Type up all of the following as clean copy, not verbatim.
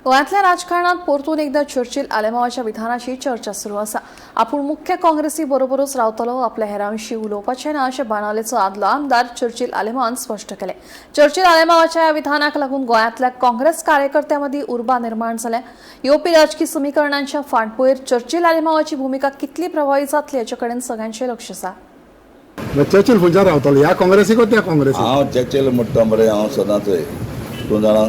गोंयांतल्या राजकारणात परतून एकदा चर्चिल आलेमावाच्या विधानाची चर्चा सुरू आसा. आपूण मुख्य काँग्रेसी बरोबरूच रावतलो, आपल्या हेरां विशीं उलोवपाचें ना अशें बाणावलेचो आदलो आमदार चर्चिल आलेमावान स्पश्ट केलें. चर्चिल आलेमावाच्या ह्या विधानाक लागून गोंयांतल्या काँग्रेस कार्यकर्त्यां मदीं उर्बा निर्माण जाल्या. येवपी राजकी समीकरणांच्या फाटभुंयेर चर्चिल आलेमावाची भुमिका कितली प्रभावी जातली हाचे कडेन सगळ्यांचें लक्ष आसा. चर्चिल खंयच्यान रावतलो, ह्या काँग्रेसीक त्या काँग्रेसीक? हांव चर्चिल म्हणटा मरे, हांव सदांच तूं जाणा,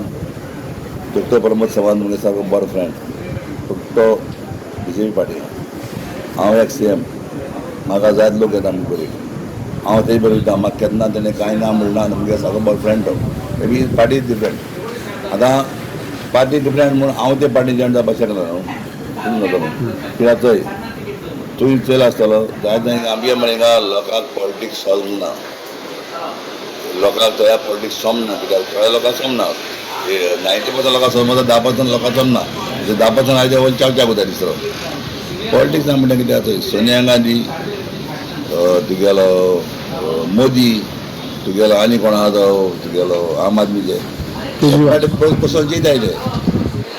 डॉक्टर प्रमोद सावंत म्हणजे सारको बरो फ्रेंड, फक्त तो बीजेपी पार्टी. हांव एक सी एम, म्हाका जायत लोक येता आमचे बरें, हांव तेजे बरोबर वयता. म्हाका केन्ना तेणें कांय ना म्हणना. मुगे सारको बरो फ्रेंड तो. May be party is different. आतां पार्टी डिफरंट म्हूण हांव ते पार्टी जॉयन जावपाक शकना न्हू. तूं कित्याक चोय, तुवें चोयला आसतलो जायत आमगे मरे हिंगा लोकांक पॉलिटिक्स समजना. लोकांक थोड्या पॉलिटिक्स समजना, कित्याक थोड्या लोकांक समजना. 90% लोकांक समजता, 10% लोकांक समजना. 10% आयज वयर चर्चा करता. दुसरो पॉलिटिक्स ना म्हणटा कितें आतां सोनिया गांधी, तुगेलो मोदी, तुगेलो आनी कोण आहा तो तुगेलो आम आदमीचे पसून जिताय ते,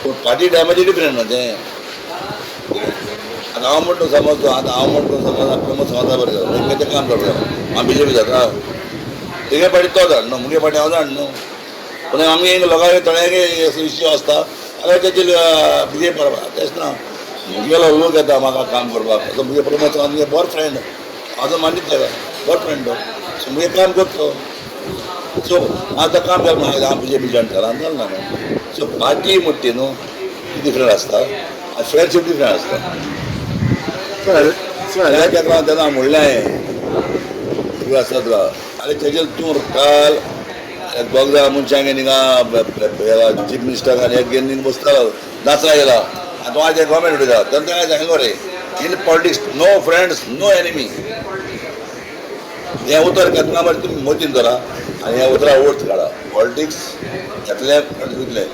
पूण पार्टी टायमाचे डिफरंट न्हू तें. आतां हांव म्हणटा समज, आतां हांव म्हणटा समज प्रमोद सावंता बरें जाता, तें काम करता, हांव बीजेपी जाता. तुगे पार्टी तो जाण न्हू, मुगे पार्टी हांव जाण न्हू. पूण आमी लोकांक थोड्यांक इश्यू आसता जाल्यार तेजे बीजेपी करपाक तेच ना. मुगेलो लोक येता म्हाका काम करपाक. आतां मुगे प्रमोद सावंत मुगे बरो फ्रेंड, हांव मानीत ताका, बरो फ्रेंड तो. सो मुगे काम करतो. सो आतां काम करना हांव बीजेपी जॉयन केला जालें ना न्हू. सो पार्टी म्हणटा ती न्हू ती डिफरंट आसता आनी फ्रेंडशीप डिफरंट आसता. तेका लागून तेन्ना हांव म्हणलें हांवें तुका आसता तुका आनी तेजेर तूं काल दोग जाण मनशांक हिंगा चीफ मिनिस्टर आनी एक घेवन हिंगा बसतालो, नाचला गेला. आनी तूं आयज गव्हर्मेंट उलयता तेन्ना ताका सांगलो रे, in politics no friends, no enemy. हें उतर केन्ना मरे तुमी मतीन धरा आनी ह्या उतरा अर्थ काडा. पॉलिटिक्स येतलें, वयतलें.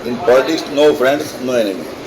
In politics no friends, no enemy.